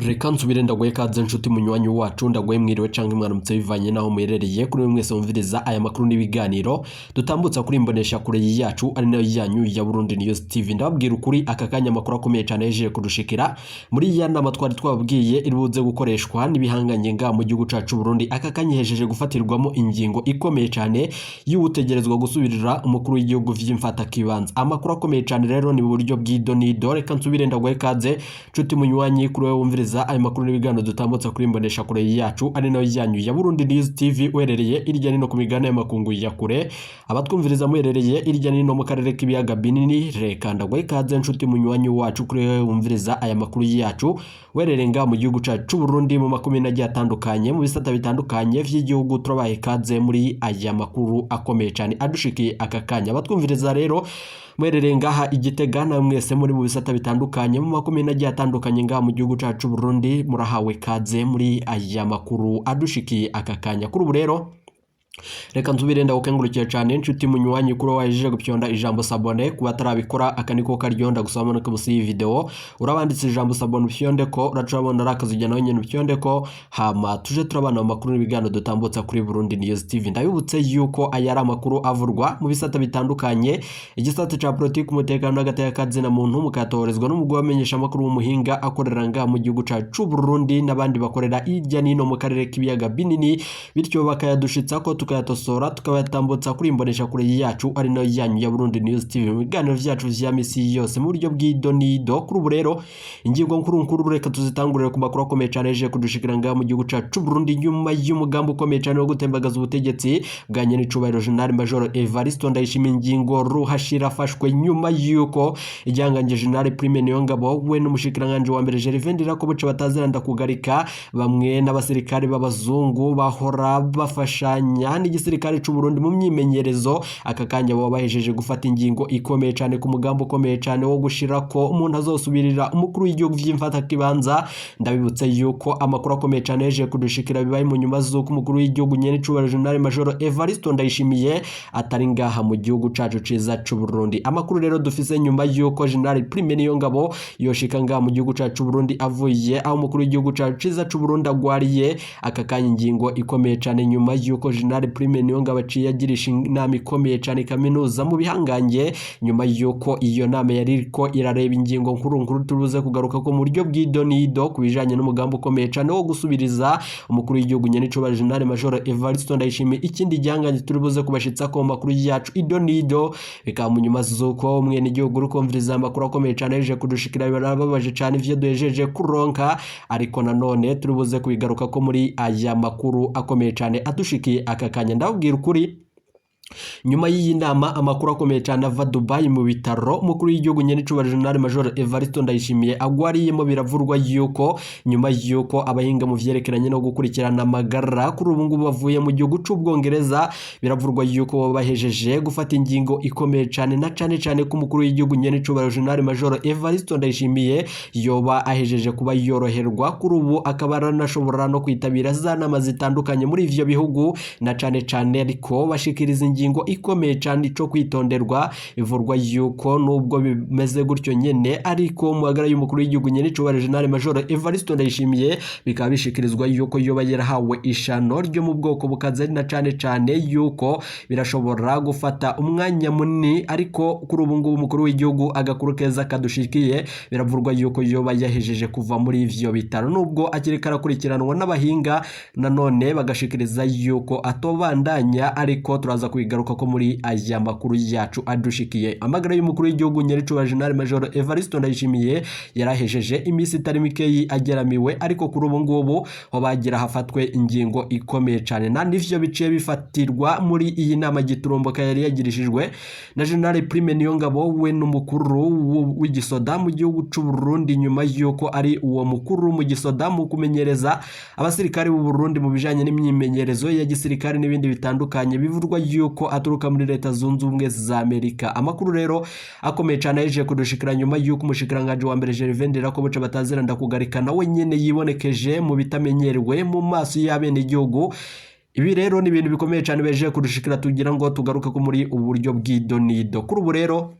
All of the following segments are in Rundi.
Reka nsubire ndaguhe kaze, nshuti munywanyi wacu. Ndaguhe mwiriwe canke mwaramutse, bivanye naho muherereye. Kuri mwese mumviriza aya makuru n'ibiganiro dutambutsa kuri imbonesha kure yacu, ari nayo yanyu ya Burundi News TV, ndababwira ukuri, aka kanya amakuru akomeye cyane yejeje kudushikira muri ya nama twari twababwiye iri buze gukoreshwa n'ibihanganye nga mu gihugu cacu Burundi. Aka kanya hejeje gufatirwamo ingingo ikomeye cyane y'ubutegerezwa gusubirira umukuru w'igihugu vy'imfatakibanza. Amakuru akomeye cyane rero ni mu buryo bw'idonido. Reka nsubire ndaguhe kaze, nshuti munywanyi, kuri wowe wumviriza ayo makuru n'ibiganiro dutambutsa kuri imbonesha kure yacu, ari nayo yanyu ya Burundi News TV, uherereye irya nino ku migabane y'amakungu ya kure, abatwumviriza muherereye irya nino mu karere k'ibiyaga binini. Reka ndaguhe ikaze, nshuti munywanyi wacu, kuri wowe wumviriza aya makuru yacu uherereye ngaha mu gihugu cacu c'u Burundi, mu makomine agiye atandukanye, mu bisata bitandukanye vy'igihugu. Turabaha ikaze muri aya makuru akomeye cyane adushikiye aka kanya. Abatwumviriza rero muherereye ngaha igitega, na mwese muri mu bisata bitandukanye, mu makomine agiye atandukanye ngaha mu gihugu cacu Burundi, murahawe kaze muri aya makuru adushikiye aka kanya. Kuri ubu rero reka nsubire ndagukengurukiye cyane, nshuti munywanyi, kuri wahejeje gupyonda ijambo "s'abonner". Kuba atarabikora, aka niko karyo ndagusaba manuke musi y'iyi video, urabanditse ijambo "s'abonner", upyonde ko uraca urabona ari akazu, nawe nyene upyonde ko, hama tuje turabana mu makuru n'ibiganiro dutambutsa kuri Burundi News TV. Ndabibutse yuko aya ari amakuru avurwa mu bisata bitandukanye, igisata ca politiki, umutekano n'agateka na muntu, mukatoherezwa n'umugwi wamenyesha amakuru w'umuhinga akorera ngaha mu gihugu cacu Burundi n'abandi bakorera hirya n'ino mu karere k'ibiyaga binini, bityo bakayadushitsa ko tukayatosora, tukabayatambutsa kuri imbonesha kure yacu, ari nayo yanyu ya Burundi News TV, mu biganiro vyacu vya misi yose mu buryo bw'idonido. Kuri ubu rero ingingo nkuru nkuru reka tuzitangurire ku makuru akomeye cyane yaje kudushikira ngaha mu gihugu cacu Burundi, nyuma y'umugambi ukomeye cyane wo gutembagaza ubutegetsi bwa nyenicubahiro General Major Evariste Ndayishimiye. Ingingo ruhashira afashwe nyuma y'uko igihangange General Prime Niyongabo we n'umushikiranganje wa mbere Gervais Ndirakobuca bataziranda kugarika, bamwe n'abasirikare b'abazungu bahora bafashanya n'igisirikare c'u Burundi mu myimenyerezo. Aka kanya baba bahejeje gufata ingingo ikomeye cyane ku mugambi ukomeye cyane wo gushira ko umuntu azosubirira umukuru w'igihugu vy'imfatakibanza. Ndabibutse yuko amakuru akomeye cyane yaje kudushikira bibaye mu nyuma z'uko umukuru w'igihugu nyenicubahiro General Major Evariste Ndayishimiye atari ngaha mu gihugu cacu ciza c'u Burundi. Amakuru rero dufise nyuma yuko General Prime Niyongabo yoshika ngaha mu gihugu cacu c'u Burundi avuye aho umukuru w'igihugu cacu ciza c'u Burundi agwariye, aka kanya ingingo ikomeye cyane nyuma yuko General Prime Niyongabo aciye agirisha inama ikomeye cyane kaminuza mu bihangange, nyuma yuko iyo nama yari iriko irareba ingingo nkuru nkuru turuze kugaruka ko mu buryo bw'idonido ku bijanye n'umugambi ukomeye cyane wo gusubiriza umukuru w'igihugu nyenicubahiro General Major Evariste Ndayishimiye. Ikindi gihangange turi buze kubashitsa ko mu makuru yacu idonido bikaba mu nyuma z'uko umwene igihugu uri kumviriza amakuru akomeye cyane yaje kudushikira, birababaje cyane ivyo duhejeje kuronka, ariko nanone turi buze kubigaruka ko muri aya makuru akomeye cyane adushikiye aka kanya. Ndababwira ukuri, nyuma y'iyi nama, amakuru akomeye cyane ava Dubai mu bitaro umukuru w'igihugu nyenicubahiro General Major Evariste Ndayishimiye agwariyemo, biravurwa yuko nyuma yuko abahinga mu vyerekeranye no gukurikirana amagara kuri ubu ngubu bavuye mu gihugu c'Ubwongereza, biravurwa yuko bahejeje gufata ingingo ikomeye cyane, na cane cane ko umukuru w'igihugu nyenicubahiro General Major Evariste Ndayishimiye yoba ahejeje kuba yoroherwa kuri ubu, akaba aranashobora no kwitabira za nama zitandukanye muri ivyo bihugu, na cane cane ariko bashikiriza ingingo ikomeye cyane ico kwitonderwa. Bivurwa yuko nubwo bimeze gutyo nyene, ariko mu magara y'umukuru w'igihugu nyenicubahiro General Major Evariste Ndayishimiye bikaba bishikirizwa yuko yoba yarahawe ishano ryo mu bwoko bukaze, na cane cane yuko birashobora gufata umwanya munini. Ariko kuri ubu ngubu umukuru w'igihugu, agakuru keza kadushikiye, biravurwa yuko yoba yahejeje kuva muri ivyo bitaro nubwo akiri karakurikiranwa n'abahinga, nanone bagashikiriza yuko atobandanya, ariko turaza kubigaruka ko muri aya makuru yacu adushikiye. Amagara y'umukuru w'igihugu nyenicubahiro General Major Evariste Ndayishimiye yarahejeje iminsi itari mikeyi ageramiwe, ariko kuri ubu ngubu ho bagira hafatwe ingingo ikomeye cyane, na nivyo biciye bifatirwa muri iyi nama giturumbuka yari yagirishijwe na General Prime Niyongabo we n'umukuru w'igisoda mu gihugu c'u Burundi, nyuma yuko ari uwo mukuru mu gisoda mu kumenyereza abasirikare b'u Burundi mu bijanye n'imyimenyerezo ya gisirikare n'ibindi bitandukanye, bivurwa yuko aturuka muri Leta Zunze Ubumwe za Amerika. Amakuru rero akomeye cyane yaje kudushikira nyuma yuko umushikiranganje wa mbere Gervais Ndirakobuca batazira ndakugarika nawe nyene yibonekeje mu bitamenyerewe mu maso y'abenegihugu. Ibi rero ni ibintu bikomeye cyane beje kudushikira, tugira ngo tugaruke ko muri ubu buryo bw'idonido. Kuri ubu rero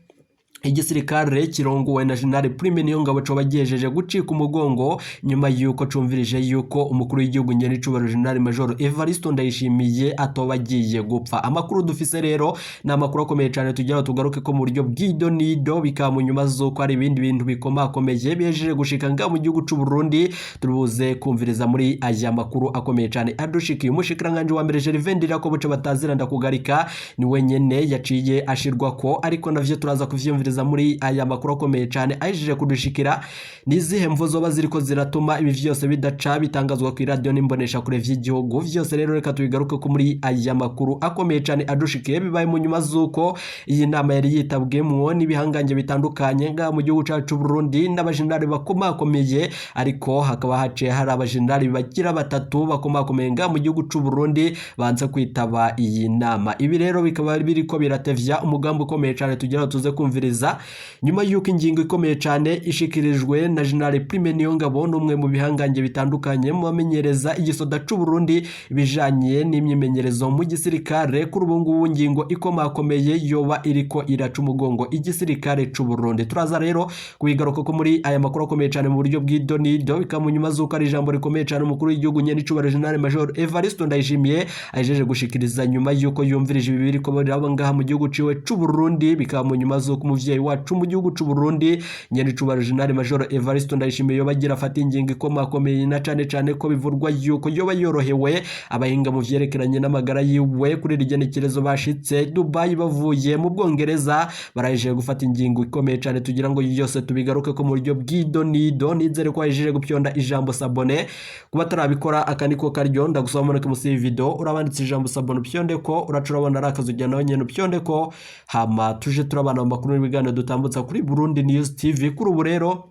Igisirikare kirongowe na General Prime Niyongabo coba gihejeje gucika umugongo nyuma yuko cumvirije yuko umukuru w'igihugu nyenicubahiro General Major Evaristo Ndayishimiye atoba agiye gupfa. Amakuru dufise rero ni amakuru akomeye cyane, tugira ngo tugaruke ko mu buryo bw'idonido, bikaba mu nyuma z'uko hari ibindi bintu bikomakomeye bihejeje gushika nga mu gihugu c'u Burundi, turubuze kumviriza muri aya makuru akomeye cyane adushikiye. Umushikiranganji wa mbere Gervais Ndirakobuca batazira ndakugarika ni wenyene yaciye ashirwa ko, ariko navyo turaza kuvyumviriza muri aya makuru akomeye cyane ahejeje kudushikira. Nizihe mvo zoba ziriko ziratuma ibi vyose bidaca bitangazwa ku radio n'imbonesha kure vy'igihugu? Vyose rero reka tubigaruke ko muri aya makuru akomeye cyane adushikiye. Bibaye mu nyuma z'uko iyi nama yari yitabwemwo n'ibihangange bitandukanye ngaha mu gihugu cacu Burundi n'abajenerali bakomakomeye, ariko hakaba haciye hari abajenerali bagira batatu bakomakomeye ngaha mu gihugu c'u Burundi banze kwitaba iyi nama. Ibi rero bikaba biriko biratevya umugambi ukomeye cyane tugira ngo tuze kumviriza nyuma y'uko ingingo ikomeye cyane ishikirijwe na General Prime Niyongabo, n'umwe mu bihangange bitandukanye mu bamenyereza igisoda c'u Burundi bijanye n'imyimenyerezo mu gisirikare. Kuri ubu ngubu ngingo ikomakomeye yoba iriko iraca umugongo igisirikare c'u Burundi, turaza rero kubigaruka ko muri aya makuru akomeye cyane mu buryo bw'idonido. Bikaba mu nyuma z'uko ari ijambo rikomeye cyane umukuru w'igihugu nyenicubahiro General Major Evaristo Ndayishimiye ahejeje gushikiriza nyuma y'uko yumvirije ibi biriko biraba ngaha mu gihugu ciwe c'u Burundi. Bikaba mu nyuma z'uko umuvyeyi wacu mu gihugu c'u Burundi nyenicubahiro General Major Evaristo Ndayishimiye yoba agira afata ingingo ikomakomeye, na cane cane ko bivurwa yuko yoba yorohewe. Abahinga mu vyerekeranye n'amagara yiwe kuri iri genekerezo bashitse Dubai bavuye mu Bwongereza barahejeje gufata ingingo ikomeye cane, tugira ngo yose tubigaruke ko mu buryo bw'idonido. Nizere ko wahejeje gupyonda ijambo s'abonner. Kuba atarabikora, aka niko karyo ndagusaba mureke musi y'iyi video urabanditse ijambo s'abonner, upyonde ko uraca urabona ari akazu ujya nawe nyene upyonde ko, hama tuje turabana mu makuru n'ibiganiro dutambutsa kuri Burundi News TV. Kuri ubu rero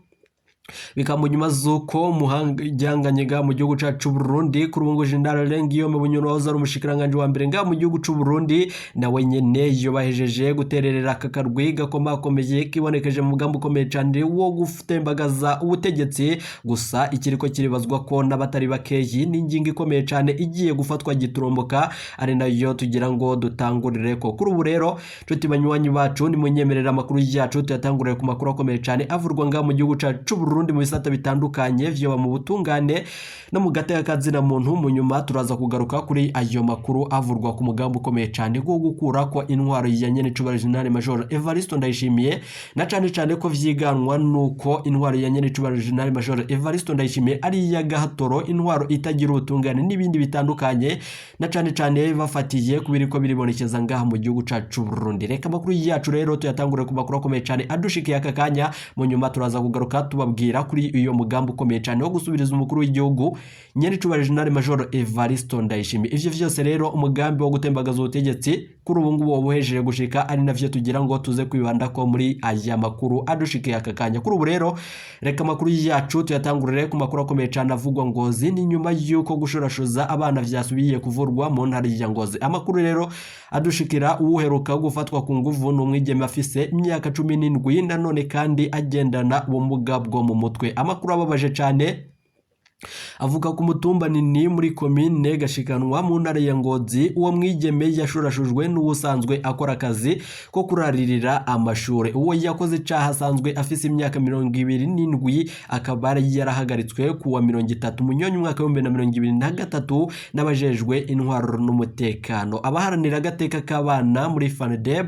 bikaba mu nyuma z'uko muhanganye mu gihugu cacu Burundi, kuri ubu ngo General Guillaume Bunyoni wahoze ari umushikiranganji wa mbere nga mu gihugu c'u Burundi nawe nyene yobahejeje gutererera aka karwi gakomakomeye kibonekeje mu mugambi ukomeye cane wo gutembagaza ubutegetsi. Gusa ikiriko kiribazwa ko n'abatari bakeyi n'ingingo ikomeye cane igiye gufatwa giturumbuka, ari nayo tugira ngo dutangurire ko kuri ubu. Rero nshuti banywanyi bacu, nimunyemerera amakuru yacu tuyatangurire ku makuru akomeye cane avurwa nga mu gihugu cacu c'u Burundi mu bisata bitandukanye, vyoba mu butungane no mu gateka kazina muntu. Mu nyuma turaza kugaruka kuri ayo makuru avurwa ku mugambi ukomeye cane wo gukura ko intwaro ya nyene cubahiro General Major Evaristo Ndayishimiye, na cane cane ko vyiganwa nuko intwaro ya nyene cubahiro General Major Evaristo Ndayishimiye ari iy'agahatoro, intwaro itagira ubutungane n'ibindi bitandukanye, na cane cane bafatiye ku biriko biribonekeza ngaha mu gihugu cacu Burundi. Reka amakuru yacu rero tuyatangure ku makuru akomeye cane adushikiye aka kanya. Mu nyuma turaza kugaruka tubabwira kuri iyo mugambi ukomeye cane wo gusubiriza umukuru w'igihugu nyene cubahiro General Major Evaristo Ndayishimiye. Ivyo vyose rero, umugambi wo gutembagaza ubutegetsi kuri ubu ngubu wobuhejeje gushika, ari navyo tugira ngo tuze kwibanda ko muri aya makuru adushikiye aka kanya. Kuri ubu rero reka amakuru yacu tuyatangurire ku makuru akomeye cane avugwa Ngozi. Ni nyuma y'uko gushurashuza abana vyasubiye kuvurwa mu ntara ya Ngozi. Amakuru rero adushikira, uwuheruka gufatwa ku nguvu ni umwigeme afise imyaka 17, nanone kandi agendana ubumuga bwo mu mutwe. Amakuru ababaje cane avuga ku mutumba Nini muri komine Gashikanwa mu ntara ya Ngozi. Uwo mwigeme yashurashujwe n'uwusanzwe akora akazi ko kuraririra amashure. Uwo yakoze icaha asanzwe afise imyaka 27, akaba yarahagaritswe kuwa 30 Munyonyo umwaka w'2023 n'abajejwe intwaro n'umutekano. Abaharanira agateka k'abana muri FANDEB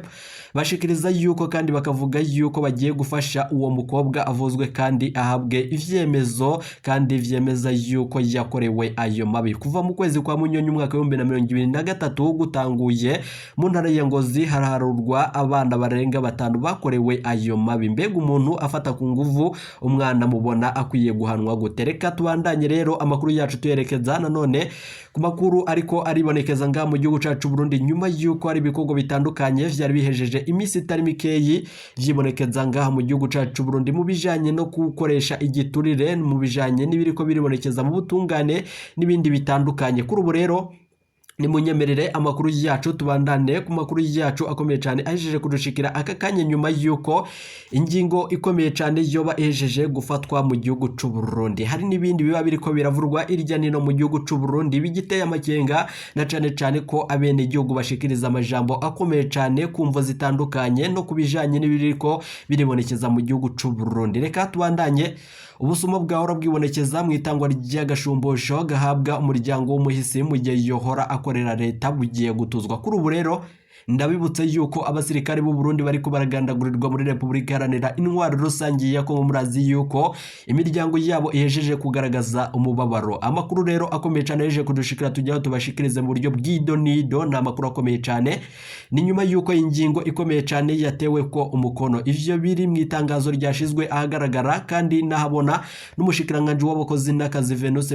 bashikiriza yuko kandi bakavuga yuko bagiye gufasha uwo mukobwa avuzwe kandi ahabwe ivyemezo kandi vyemeza yuko yakorewe ayo mabi. Kuva mu kwezi kwa Munyonyo umwaka w'2023 gutanguye, mu ntara ya Ngozi haraharurwa abana barenga batanu bakorewe ayo mabi. Mbega umuntu afata ku nguvu umwana mubona akwiye guhanwa gute? Reka tubandanye rero amakuru yacu tuyerekeza nanone ku makuru ariko aribonekeza ngaha mu gihugu cacu Burundi, nyuma yuko hari ibikorwa bitandukanye vyari bihejeje iminsi itari mikeyi vyibonekeza ngaha mu gihugu cacu Burundi mu bijanye no gukoresha igiturire, mu bijanye n'ibiriko biribonekeza mu butungane n'ibindi bitandukanye. Kuri ubu rero Nimunyemerere amakuru yacu tubandane ku makuru yacu akomeye cyane ahejeje kudushikira aka kanya, nyuma y'uko ingingo ikomeye cyane yoba ihejeje gufatwa mu gihugu c'u Burundi. Hari n'ibindi biba biriko biravurwa irya nino mu gihugu c'u Burundi bigiteye amakenga, na cane cane ko abenegihugu bashikiriza amajambo akomeye cyane ku mvo zitandukanye no kubijanye n'ibiriko biribonekeza mu gihugu c'u Burundi. Reka tubandanye. Ubusuma bwahora bwibonekeza mu itangwa ry'agashumbusho gahabwa umuryango w'umuhisi mu gihe yohora akorera leta bugiye gutuzwa. Kuri ubu rero ndabibutse yuko abasirikare b'u Burundi bariko baragandagurirwa muri Repubulika Iharanira Intwaro Rusange ya Kongo. Murazi yuko imiryango yabo ihejeje kugaragaza umubabaro. Amakuru rero akomeye cyane yahejeje kudushikira, tujyaho tubashikirize mu buryo bw'idonido. Ni amakuru akomeye cyane, ni nyuma yuko ingingo ikomeye cyane yatewe ko umukono. Ivyo biri mu itangazo ryashizwe ahagaragara kandi nahabona n'umushikiranganji w'abakozi n'akazi Venus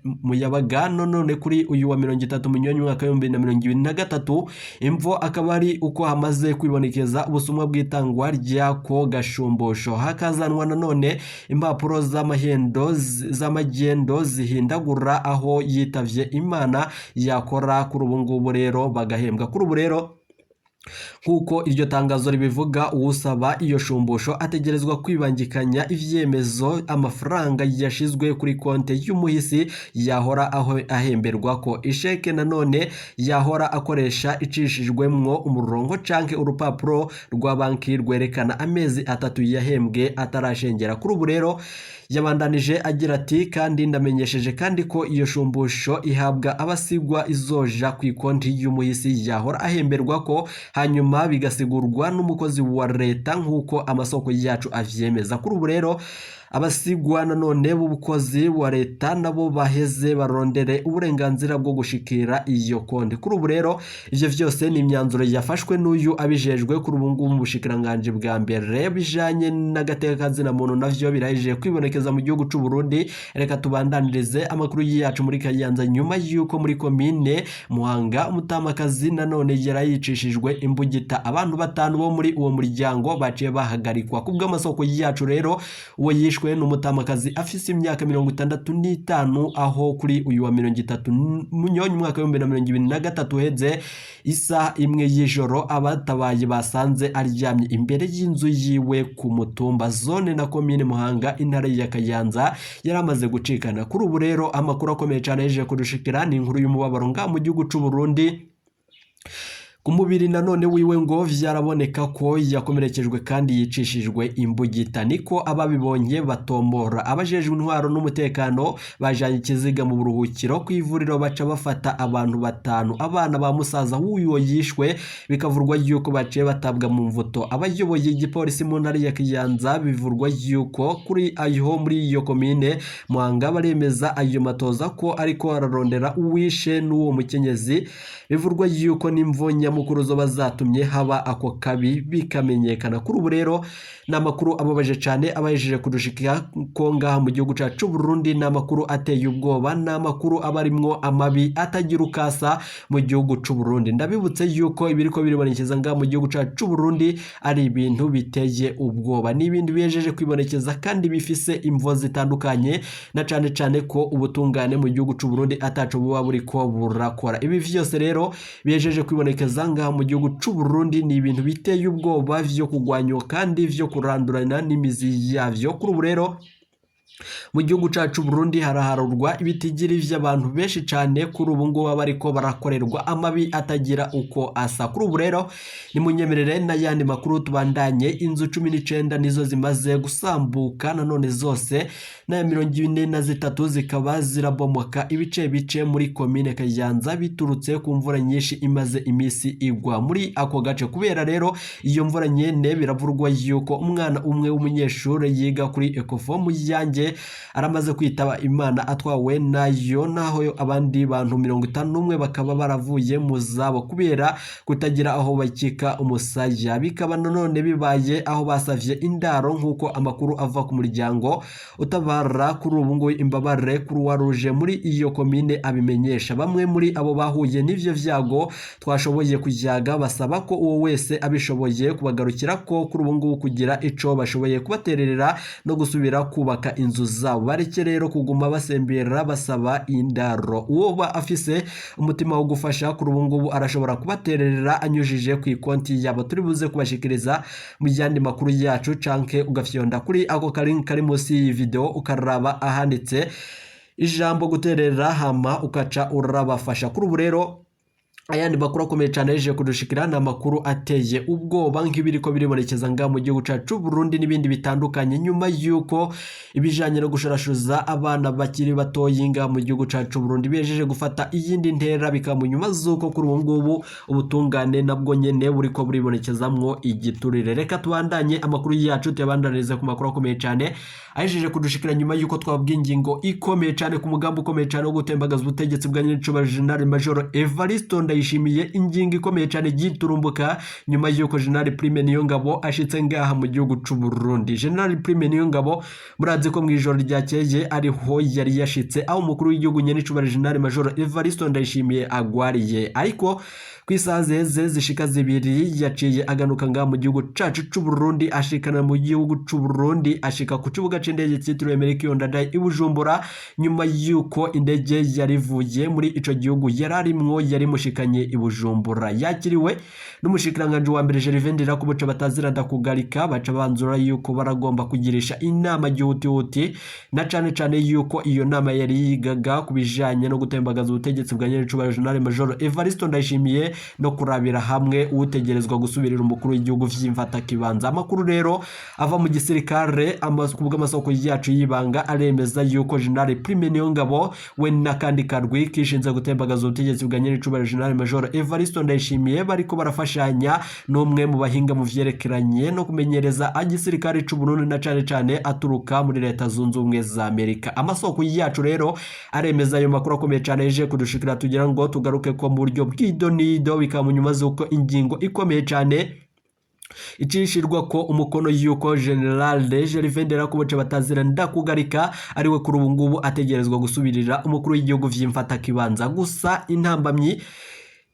Muyabaga none kuri uyu wa 30 Munyonyi umwaka wa 2023. Imvo akaba ari uko hamaze kwibonekeza ubusumwa bw'itangwa ry'ako gashumbusho, hakazanwa nanone impapuro z'amahendo z'amagendo zihindagura aho yitavye Imana yakora. Kuri ubu ngubu rero bagahembwa. Kuri ubu rero, nk'uko iryo tangazo ribivuga, uwusaba iyo shumbusho ategerezwa kwibangikanya ivyemezo amafaranga yashizwe kuri konte y'umuhisi yahora aho ahemberwa ko, isheke nanone yahora akoresha icishijwemwo umurongo, canke urupapuro rwa banki rwerekana amezi 3 yahembwe atarashengera. Kuri ubu rero yabandanije agira ati: "Kandi ndamenyesheje kandi ko iyo shumbusho ihabwa abasigwa izoja ku ikonti y'umuhisi yahora ahemberwa ko, hanyuma bigasigurwa n'umukozi wa leta, nk'uko amasoko yacu avyemeza." Kuri ubu rero abasigwa nanone b'ubukozi wa leta nabo baheze barondere uburenganzira bwo gushikira iyo konti. Kuri ubu rero ivyo vyose ni imyanzuro yafashwe n'uyu abijejwe kuri ubu ngubu mu bushikiranganji bwa mbere bijanye n'agateka kazina muntu. Navyo birahejeje kwibonekeza mu gihugu c'u Burundi. Reka tubandanirize amakuru yacu muri Kayanza, nyuma y'uko muri komine Muhanga umutamakazi nanone yarayicishijwe imbugita. Abantu batanu bo muri uwo muryango baciye bahagarikwa. Kubw'amasoko yacu rero, uwo yishwe n'umutamakazi afise imyaka 65, aho kuri uyu wa 30 Munyonyi umwaka wa 2023 uheze, isaha 1 y'ijoro, abatabaye basanze aryamye imbere y'inzu yiwe ku mutumba zone na komine Muhanga, intara ya Kayanza, yaramaze gucikana. Kuri ubu rero amakuru akomeye cyane yaje kudushikira ni inkuru y'umubabaro nga mu gihugu c'u Burundi. Ku mubiri nanone wiwe ngo vyaraboneka ko yakomerekejwe kandi yicishijwe imbugita, niko ababibonye batombora. Abajejwe intwaro n'umutekano bajanye ikiziga mu buruhukiro ku ivuriro, baca bafata abantu batanu, abana ba musaza w'uwo yishwe, bikavurwa yuko baciye batabwa mu mvuto. Abayoboye igipolisi mu ntara ya Kiyanza, bivurwa yuko kuri ayo muri iyo komine Muhanga, baremeza ayo matoza ko ariko ararondera uwishe n'uwo mukenyezi. Bivurwa yuko n'imvo nyamukuru zo bazatumye haba ako kabi bikamenyekana. Kuri ubu rero ni amakuru ababaje cyane abahejeje kudushika ko ngaha mu gihugu cyacu Burundi. Ni amakuru ateye ubwoba, ni amakuru aba arimwo amabi atagira ukasa mu gihugu c'u Burundi. Ndabibutse yuko ibiriko biribonekeza ngaha mu gihugu cyacu c'u Burundi ari ibintu biteye ubwoba, ni ibintu bihejeje kwibonekeza kandi bifise imvo zitandukanye, na cane cane ko ubutungane mu gihugu c'u Burundi ataco buba buriko burakora. Ibi vyose rero bihejeje kwibonekeza ngaha mu gihugu c'u Burundi ni ibintu biteye ubwoba vyo kugwanywa kandi vyo kurandurana n'imizi yavyo. Kuri ubu rero mu gihugu cacu Burundi haraharurwa ibitigiri vy'abantu benshi cane kuri ubu ngubu bariko barakorerwa amabi atagira uko asa. Kuri ubu rero nimunyemerere n'ayandi makuru tubandanye. Inzu 19 nizo zimaze gusambuka nanone zose, n'aya 43 zikaba zirabomoka ibice bice muri komine Kayanza, biturutse ku mvura nyinshi imaze iminsi igwa muri ako gace. Kubera rero iyo mvura nyene, biravurwa yuko umwana umwe w'umunyeshure yiga kuri Ecofo Muyange aramaze kwitaba Imana atwawe nayo, naho abandi bantu 51 bakaba baravuye mu zabo kubera kutagira aho bakika umusaya. Bikaba nanone bibaye aho basavye indaro, nk'uko amakuru ava ku muryango utabara kuri ubu ngubu imbabare Croix Rouge muri iyo komine abimenyesha. Bamwe muri abo bahuye n'ivyo vyago twashoboye kujaga basaba ko uwo wese abishoboye kubagarukira ko kuri ubu ngubu kugira ico bashoboye kubatererera no gusubira kubaka inzu mazu zabo. Bareke rero kuguma basembera basaba indaro. Uwoba afise umutima wo gufasha kuri ubu ngubu arashobora kubatererera anyujije ku ikonti yabo turi buze kubashikiriza mu yandi makuru yacu, canke ugafyonda kuri ako kalink kari munsi y'iyi video ukaraba ahanditse ijambo guterera, hama ukaca urabafasha. Kuri ubu rero ayandi makuru akomeye cyane yaje kudushikira ni amakuru ateye ubwoba nk'ibiriko biribonekeza ngaha mu gihugu cacu Burundi n'ibindi bitandukanye, nyuma y'uko ibijanye no gushurashuza abana bakiri batoyi ngaha mu gihugu cacu Burundi bihejeje gufata iyindi ntera, bikaba mu nyuma z'uko kuri ubu ngubu ubutungane nabwo nyene buriko buribonekezamwo igiturire. Reka tubandanye amakuru yacu, tuyabandanirize ku makuru akomeye cyane ahejeje kudushikira nyuma y'uko twabwiye ingingo ikomeye cyane ku mugambi ukomeye cyane wo gutembagaza ubutegetsi bwa nyiricubahiro General Major Evariste Ndayishimiye. Ingingo ikomeye cyane giturumbuka nyuma y'uko General Prime Niyongabo ashitse ngaha mu gihugu c'u Burundi. General Prime Niyongabo murazi ko mu ijoro ryakeye ariho yari yashitse aho umukuru w'igihugu nyenicubahiro General Major Evariste Ndayishimiye agwariye, ariko ku isaha zeze zishika 2 yaciye aganuka ngaha mu gihugu cacu c'u Burundi, ashikana mu gihugu c'u Burundi, ashika ku kibuga c'indege cyitiriwe Melchior Ndadaye i Bujumbura, nyuma y'uko indege yarivuye muri ico gihugu yararimwo yari mushikanye i Bujumbura. Yakiriwe n'umushikiranganje wa mbere Gervais Ndirakobuca batazira ndakugarika, baca banzura yuko baragomba kugirisha inama gihutihuti, na cane cane yuko iyo nama yari yigaga ku bijanye no gutembagaza ubutegetsi bwa nyenicubahiro General Major Evariste Ndayishimiye no kurabira hamwe utegerezwa gusubirira umukuru w'igihugu vy'imfatakibanza. Amakuru rero ava mu gisirikare ku bw'amasoko yacu y'ibanga aremeza yuko General Prime Niyongabo we n'akandi karwi kishinze gutembagaza ubutegetsi bwa nyenicubahiro General Major Evariste Ndayishimiye bariko barafashanya n'umwe mu bahinga mu vyerekeranye no kumenyereza igisirikare c'u Burundi, na cane cane aturuka muri Leta Zunze Ubumwe za Amerika. Amasoko yacu rero aremeza ayo makuru akomeye cane yaje kudushikira, tugira ngo tugaruke ko mu buryo bw'idonido, bikaba mu nyuma z'uko ingingo ikomeye cane icishirwa ko umukono yuko General Gervais Nderakobuca batazira ndakugarika ariwe kuri ubu ngubu ategerezwa gusubirira umukuru w'igihugu vy'imfatakibanza. Gusa intambamyi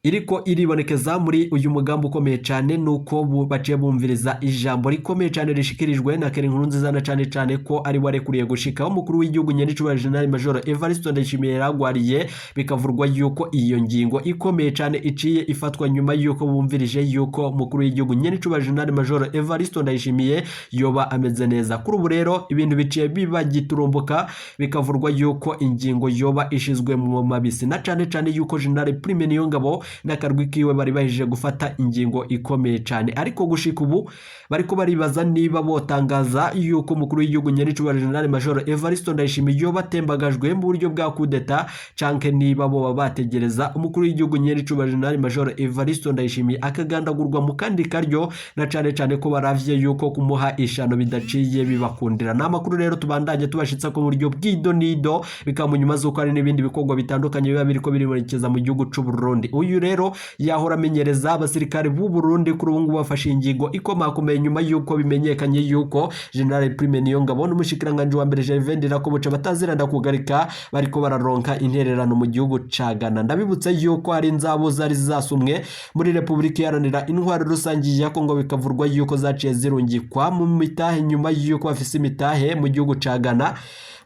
iriko iribonekeza muri uyu mugambi ukomeye cyane nuko baciye bumviriza ijambo rikomeye cyane rishikirijwe na Keri Nkurunziza, na cane cane ko ari warekuriye gushika umukuru w'igihugu nyenicubahiro General Major Evariste Ndayishimiye yaragwariye, bikavurwa yuko iyo ngingo ikomeye cyane iciye ifatwa nyuma yuko bumvirije yuko umukuru w'igihugu nyenicubahiro General Major Evariste Ndayishimiye yoba ameze neza. Kuri ubu rero ibintu biciye biba giturumbuka, bikavurwa yuko ingingo yoba ishizwe mu mabisi, na cane cane yuko General Prime Niyongabo n'akarwi kiwe bari bahije gufata ingingo ikomeye cyane, ariko gushika ubu bariko baribaza niba botangaza yuko umukuru w'igihugu nyenicubahiro General Major Evariste Ndayishimiye yoba atembagajwe mu buryo bwa kudeta, canke niba boba bategereza umukuru w'igihugu nyenicubahiro General Major Evariste Ndayishimiye akagandagurwa mu kandi karyo, na cane cane ko baravye yuko kumuha ishano bidaciye bibakundira. Ni amakuru rero tubandanye tubashitsa ko mu buryo bw'idonido, bikaba mu nyuma z'uko hari n'ibindi bikorwa bitandukanye biba biriko biribonekeza mu gihugu c'u Burundi. Uyu rero yahora amenyereza abasirikare b'u Burundi, kuri ubu ngubu bafashe ingingo ikomakomeye nyuma yuko bimenyekanye yuko General Prime Niyongabo n'umushikiranganje wa mbere Gervais Ndirakobuca bataziranda kugarika bariko bararonka intererano mu gihugu ca Ghana. Ndabibutse yuko hari inzabo zari zasumwe muri Republika Iharanira Intwaro Rusange ya Kongo, bikavurwa yuko zaciye zirungikwa mu mitahe nyuma yuko bafise imitahe mu gihugu ca Ghana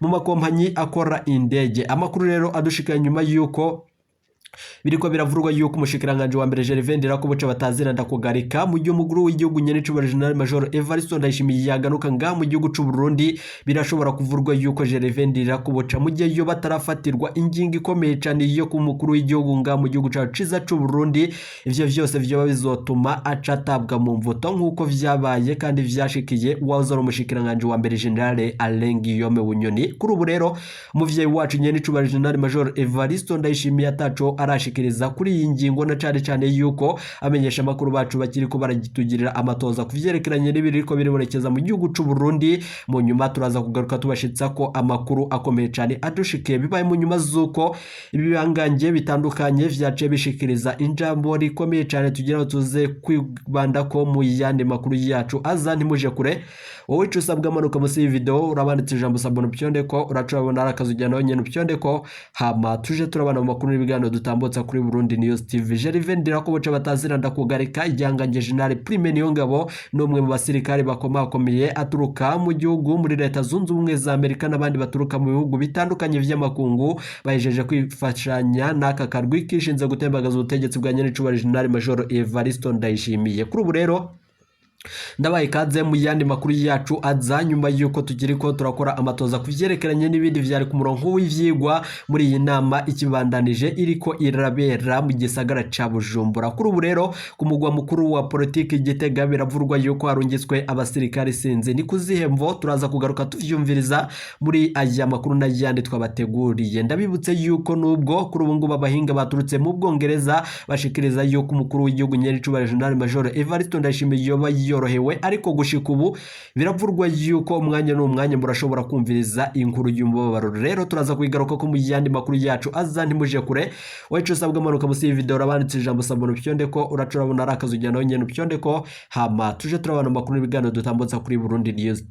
mu makompanyi akora indege. Amakuru rero adushikira nyuma yuko biriko biravurwa yuko umushikiranganje wa mbere Gervais Ndirakobuca batazira ndakugarika mu gihe umukuru w'igihugu nyenicubahiro General Major Evariste Ndayishimiye yaganuka ngaha mu gihugu c'u Burundi, birashobora kuvurwa yuko Gervais Ndirakobuca mu gihe yo batarafatirwa ingingo ikomeye cane yo ku mukuru w'igihugu ngaha mu gihugu cacu ciza c'u Burundi, ivyo vyose vyoba bizotuma aca atabwa mu mvuto nk'uko vyabaye kandi vyashikiye uwahoze ari umushikiranganje wa mbere General Alain Guillaume Bunyoni. Kuri ubu rero umuvyeyi wacu nyenicubahiro General Major Evariste Ndayishimiye ataco arashikiriza kuri iyi ngingo, na cane cane yuko amenyesha amakuru bacu bakiri ko baragitugirira amatoza ku vyerekeranye n'ibiriko biribonekeza mu gihugu c'u Burundi. Mu nyuma turaza kugaruka tubashitsa ko amakuru akomeye cane adushikiye, bibaye mu nyuma z'uko ibibangange bitandukanye vyaciye bishikiriza injambo rikomeye cane tugira ngo tuze kwibanda ko mu yandi makuru yacu aza. Ntimuje kure, wowe ico usabwa amanuka munsi y'iyi video urabanditse ijambo s'abonner upyonde ko uraca urabona ari akazu ujyana nyene upyonde ko, hama tuje turabana mu makuru n'ibiganiro dutanga. dutambutsa kuri Burundi News TV. Gervais Ndirakobuca batazira ndakugarika igihangange General Prime Niyongabo n'umwe mu basirikare bakomakomeye aturuka mu gihugu muri Leta Zunze Ubumwe za Amerika n'abandi baturuka mu bihugu bitandukanye vy'amakungu bahejeje kwifashanya n'aka karwi kishinze gutembagaza ubutegetsi bwa nyenicubahiro General Major Evaristo Ndayishimiye. Kuri ubu rero ndabaye ikaze mu yandi makuru yacu aza nyuma y'uko tukiri ko turakora amatoza ku vyerekeranye n'ibindi vyari ku murongo w'ivyigwa muri iyi nama ikibandanije iriko irabera mu gisagara ca Bujumbura. Kuri ubu rero ku mugwa mukuru wa politiki Gitega biravurwa yuko harungitswe abasirikare sinzi ni kuzihe mvo, turaza kugaruka tuvyumviriza muri aya makuru n'ayandi twabateguriye. Ndabibutse yuko nubwo kuri ubu ngubu abahinga baturutse mu Bwongereza bashikiriza yuko umukuru w'igihugu nyenicubahiro General Major Evariste Ndayishimiye yoba yorohewe, ariko gushika ubu biravurwa yuko umwanya n'umwanya murashobora kumviriza inkuru y'umubabaro. Rero turaza kuyigaruka ko mu yandi makuru yacu aza, ntimuje kure. Wacu usabwa manuka musi y'iyi video urabanditse ijambo s'abonner, upyonde ko uraca urabona ari akazu ujyana nyene upyonde ko, hama tuje turabana amakuru n'ibiganiro dutambutsa kuri Burundi News.